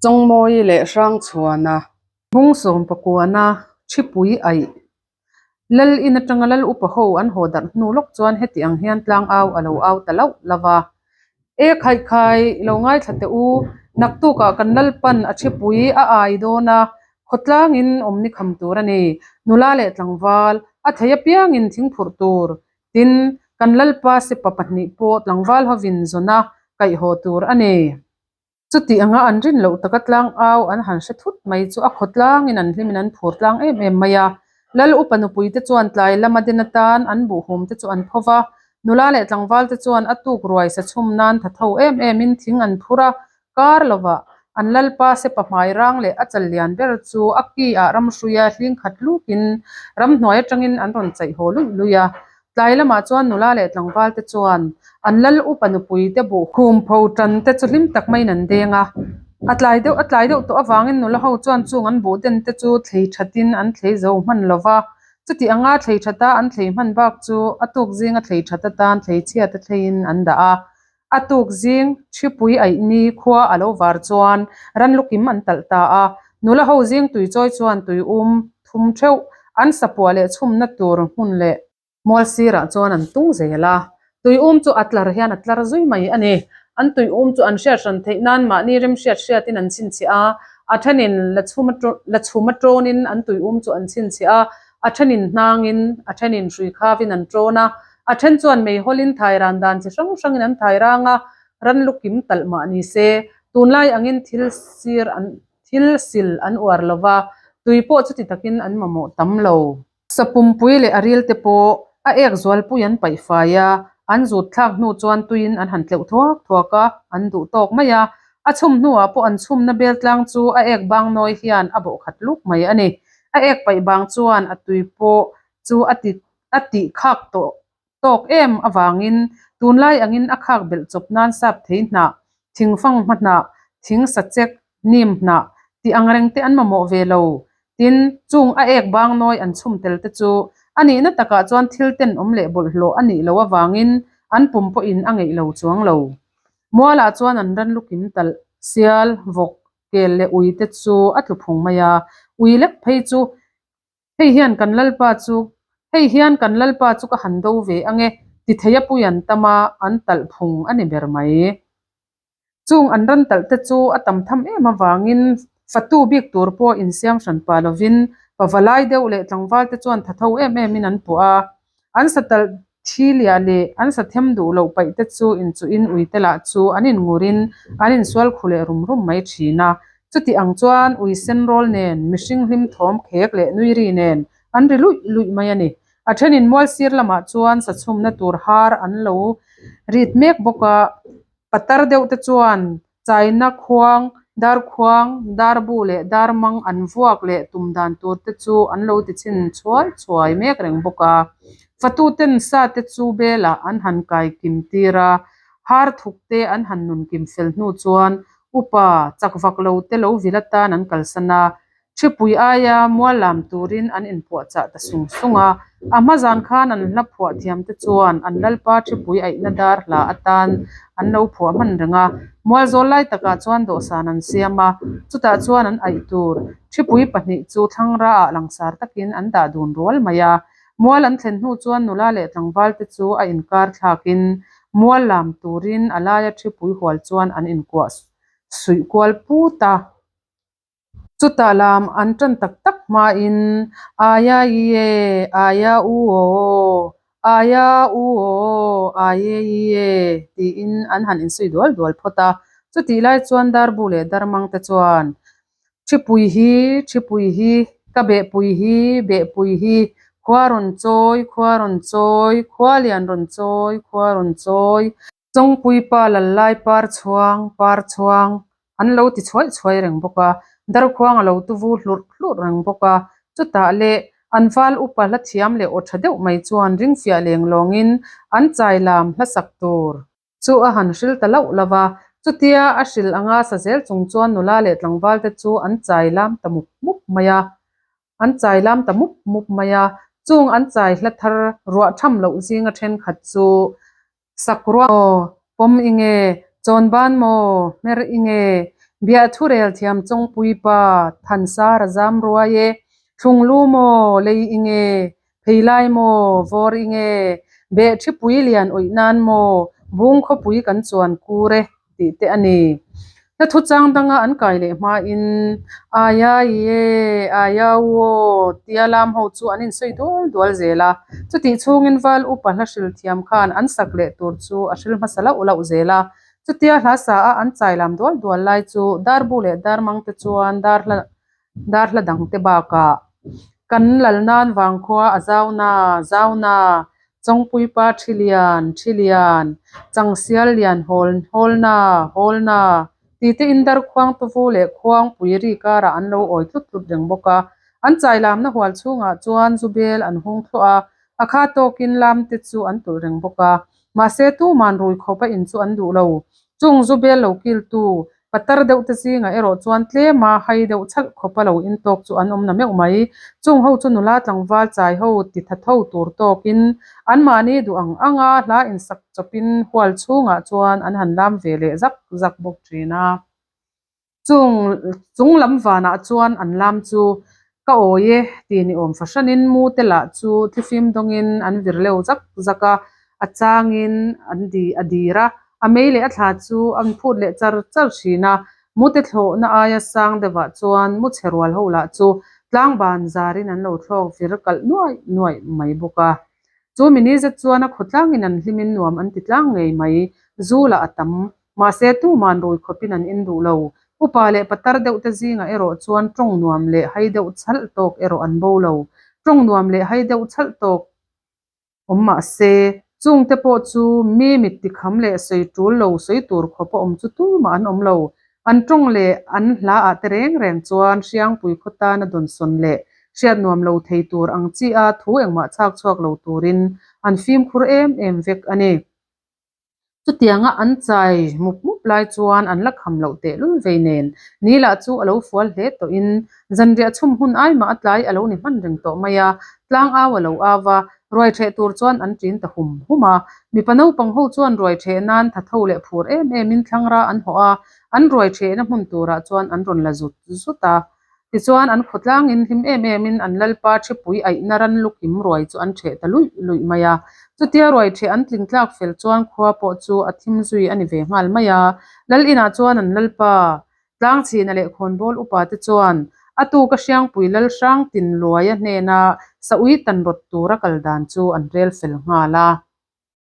Chawngmawi leh Hrangchhuana. Bung sawmpakuana Thipui aih. Lal in atanga lal upa ho an haw darh hnu lawk chuan heti ang hian tlang au a lo au ta lauh lauh va. E khaih khai, lo ngaithla teh u, naktukah kan Lalpan a thipui a ai dawn a, khawtlangin awm ni kham tur a ni. Nula leh tlangval, a thei apiangin thingphurh tur. Tin, kan Lalpa sepa pahnih pawh tlangval hovin zawna kaihhaw tur a ni. Chuti anga an rin loh taka tlang au an han hre thut mai chu a khaw tlangin an hlimin an phur tlang em em mai a. Lal upa nupui te chuan tlai lama den atan an buhhum te chu an pho va, nula leh tlangval te chuan a tuk ruai sa chhum nan tha tho em emin thing an phur a, kar lovah an lalpa sepa hmai rang leh a chal lian ber chu a ki ah ramhruia hling khat lukin ramhnuai atangin an rawn chaih haw luih luih a. Tlai lamah chuan nula leh tlangval te chuan an lal upa nupui te buh khum pho tan te chu hlim tak maiin an deng a. A tlai deuh a tlai deuh tawh avangin nula ho chuan chung an buh den te chu thlei thatin an thlei zo hman lo va. Chuti anga thlei thata an thlei hman bak chu a tuk zinga thlei that atan thlei chhiat a thleiin an dah a. A tuk zing Hripui aihni khua a lo var chuan ranlukim an talh ta a. Nula ho zing tui chawi chuan tui um thum theuh an sapuah leh chhumna tur hmun leh mual sirah chuan an tung zel a. Tui um chu a tlar hian a tlar zui mai a ni. An tui um chu an hriat hran theih nan mahni remhriat hriatin an chhinchhiah a, a thenin la chhum la chhum a tawnin an tui um chu an chhinchhiah a, a thenin hnangin, a thenin hrui khavin an tawn a, A then chuan meihawlin thai ran dan chi hrang hrangin an thai rang a, ran lu kim talh mah ni se, tunlai angin thil sir an thil sil an uar lo va, tui pawh chuti takin an mamawh tam lo. Sapumpui leh a ril te pawh a ek zualpui an paih fai a, an zut thlak hnu chuan tuiin an han tleuh thuak thuak a, an duh tawk mai a. A chhum hnuah pawh an chhumna bel tlang chu a ek bang nawi hian a bawh khat luk mai a ni. A ek paih bang chuan a tui pawh chu a ti a tih khak tawh tawk em avangin tunlai angin a khak belh chawp nan sap thei hnah, thingfang hma hnah, thing sachek, nim hnah tih ang reng te an mamawh ve lo. Tin, chung a ek bang nawi an chhum tel te chu a nihna takah chuan thil tenawm leh bawlhhlawh a nih loh avangin an pum pawhin a ngeih lo chuang lo. Mualah chuan an ran lukim talh, sial, vawk, kel leh ui te chu a tlu phung mai a, ui lek phei chu Hei hian kan Lalpa chu, hei hian kan Lalpa chu ka han do ve ang e, ti thei a pui an tam a, an talh phung a ni ber mai. Chung an ran talh te chu a tam tham em avangin fatu bik tur pawh insiam hran pah lovin pavalai deuh leh tlangval te chuan tha tho em emin an puah a, an sa talh thi liah leh an sa them duh loh paih te chu inchuhin ui te lah chu an inngurin an insual khu leh rum rum mai thin a. Chuti ang chuan ui sen rawl nen, mihring hlim thawm khek leh nui ri nen an ri luih luih mai a ni. A thenin mual sir lamah chuan sa chhumna tur har an lo rit mek bawk a, patar deuh te chuan Chaina khuang, dar khuang, dar bu leh dar mang an vuak leh tum dan tur te chu an lo ti chhin chhuai chhuai mek reng bawk a. Fatuten sa te chu belah an han kai kim tir a, har thuk te an han nun kim fel hnu chuan upa chak vak lo te lo vil atan an kalsan a. Hripui aia mual lam turin an inpuahchah ta sung sung a, a hma zan khan an hla phuah thiam te chuan an Lalpa hripui aihna dar hla atan an lo phuah hman reng a, mual zawl lai takah chuan dawhsan an siam a, chutah chuan an aih tur hripui pahnih chu thlangra ah langsar takin an dah dun rual mai a. Mual an thlen hnu chuan nula leh tlangval te chu a inkar thlakin mual lam turin a laia hripui hual chuan an inkuah suih kual put a. Chutah lam an tan tak tak hmain Aia i e, aia u aw, aia u aw, aie i e tiin an han insui dual dual phawt a. Chutih lai chuan Darbu leh Darmang te chuan Thipui hi, Thipui hi, ka behpui hi, behpui hi, khua rawn chawi, khua rawn chawi, khua lian rawn chawi, khua rawn chawi, Chawngpui pa lal lai par chhuang, par chhuang an lo ti chhuai chhuai reng bawk a, darkhuang a lo tu vu hlurh hlurh reng bawk a. Chutah leh an val upa hla thiam leh aw tha deuh mai chuan ring fiah leng lawngin an chai lam hlasak tur chu a han hril ta lauh lo va. Chutia a hril anga sa zel chung chuan nula leh tlangval te chu an chai lam ta mup mup mai a. An chai lam ta mup mup mai a. Chung an chai hla thar ruah tham loh zinga thenkhat chu Sakruang maw, pawm i nge, chawnban maw, hmer i nge, Biahthu rel thiam Chawngpui pa, Thansara zam ruai e, Thlunglu maw, lei i nge, Pheilai maw, vawr i nge, Beh thipui lian awih nan maw, Bung khawpui kan chuan kur e, tih te a ni. Hla thu chang danga an kai leh hmain, Aia i e, aia u aw, tia lam ho chu an insawi dual dual zel a. Chutih chhungin Val upa hla hril thiam khan an sak leh tur chu a hril hmasa lauh lauh zel a. Chutia hla sa a an chai lam dual dual lai chu darbu leh darmang te chuan dar hla dar hla dang te bakah kan lal nan vangkhua a zau na zau na Chawngpuipa thi lian thi lian Changsial lian hawl hawl na hawl na tih te in dar khuang tuvu leh khuang pui ri karah an lo awi tlut tlut reng bawk a. An chai lamna hual chhungah chuan zu bel an hung thluah a, a kha tawkin lam te chu an tulh reng bawk a. Mahse tuman rui khawp a in chu an duh lo. Chung zu bel lo kiltu patar deuh te zingah erawh chuan tlema hai deuh chhalh khawpa lo in tawk chu an awm na meuh mai. Chung ho chu nula tlangval chai ho ti tha tho tur tawkin anmahni duh ang anga hla insak chawpin hual chhungah chuan an han lam ve leh zak zak bawk thin a. Chung chung lam vanah chuan an lam chu ka awi e tih ni awm fahranin mu te lah chu thlifim dawngin an vir leu zak zak a, a changin an di a dir a, a mei leh a thla chu an phut leh char char thin a, mu te thlawhna aia sang deuhah chuan mu chhe rual ho lah chu tlangban zarin an lo thlawk vir kalh nuaih nuaih mai bawk a. Chu mini zet chuan a khawtlangin an hlimin nuam an ti tlang ngei mai, zu lah a tam Mahse, tuman rui khawpin an in duh lo. Upa leh patar deuh te zingah erawh chuan tawng nuam leh hai deuh chhalh tawk erawh an bo lo. Tawng nuam leh hai deuh chhalh tawk awm mahse, chungte pawh chu mi mit tikham leh sawi tul lo sawi tur khawp a awm chu tumah an awm lo. An tawng leh an hla ah te reng reng chuan Hriangpui khaw tana dawnsawn leh hriat nuam lo thei tur ang chi a thu engmah chhak chhuak lo turin an fimkhur em em vek a ni. Chutianga an chai mup mup lai chuan an la kham loh tehlul vei nen ni lah chu a lo fual hle tawhin zanriah chhum hun ai mah a tlai a lo ni hman reng tawh mai a, tlang au a lo au a, ruai ṭheh tur chuan an ṭin ta hum hum a. Mipa naupang ho chuan ruai ṭheh nan tha tho leh phur em emin thlangra an hawh a, an ruai ṭhehna hmun turah chuan an rawn la zut zut a. Tichuan, an khawtlangin hlim em emin an lalpa thipui aihna ran lukim ruai chu an ṭheh ta luih luih mai a. Chutia ruai ṭheh an tling tlak fel chuan khua pawh chu a thim zui a ni ve nghal mai a. Lal inah chuan an lalpa, Tlangchhina leh Khawnbawl upa te chuan a tuka Hriangpui lal hrang tin luaia hnena Saui tan rawt tura kal dan chu an rel fel nghal a.